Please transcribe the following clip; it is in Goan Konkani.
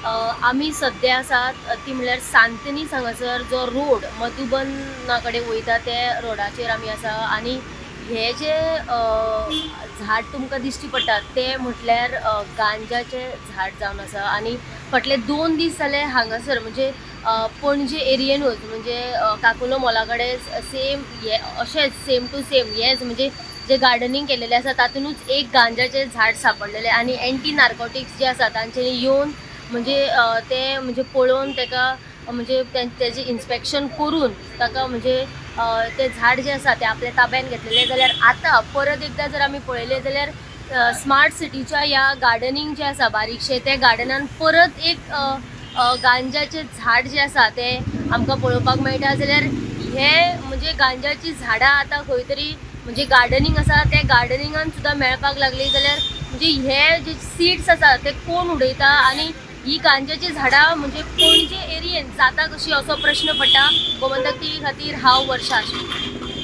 आमी सद्या आसात ती म्हणल्यार सांतनीस हांगासर जो रोड मधुबना कडेन वयता ते रोडाचेर आमी आसा. आनी हे जे झाड तुमकां दिश्टी पडटा ते म्हटल्यार गांजाचे झाड जावन आसा. आनी फाटले 2 दीस जाले हांगासर म्हणजे पणजे एरियेनूच म्हणजे काकुलो मॉला कडेन सेम हे अशेंच सेम टू सेम हेच म्हणजे जे गार्डनिंग केलेलें आसा तातूंतच एक गांजाचें झाड सांपडलेलें. आनी एंटी नार्कोटिक्स जे आसा तांच्यांनी येवन म्हणजे ते म्हणजे पळोवन ताका म्हणजे तेजें इन्स्पेक्शन करून ताका म्हणजे ते झाड जे आसा ते आपल्या ताब्यान घेतलेलें. जाल्यार आतां परत एकदां जर आमी पळयलें जाल्यार स्मार्ट सिटीच्या ह्या गार्डनिंग जें आसा बारीकशें त्या गार्डनान परत एक गांजाचें झाड जें आसा तें आमकां पळोवपाक मेळटा. जाल्यार हे म्हणजे गांजाचीं झाडां आतां खंय तरी म्हणजे गार्डनिंग आसा त्या गार्डनिंगान सुद्दां मेळपाक लागली. जाल्यार म्हणजे हे जे सीड्स आसा ते कोण उडयता आनी ही गांजाची झाडां म्हणजे पणजे एरियेन जाता कशी असो प्रश्न पडटा. गोमंतक टीव्ही खातीर हांव वर्षा.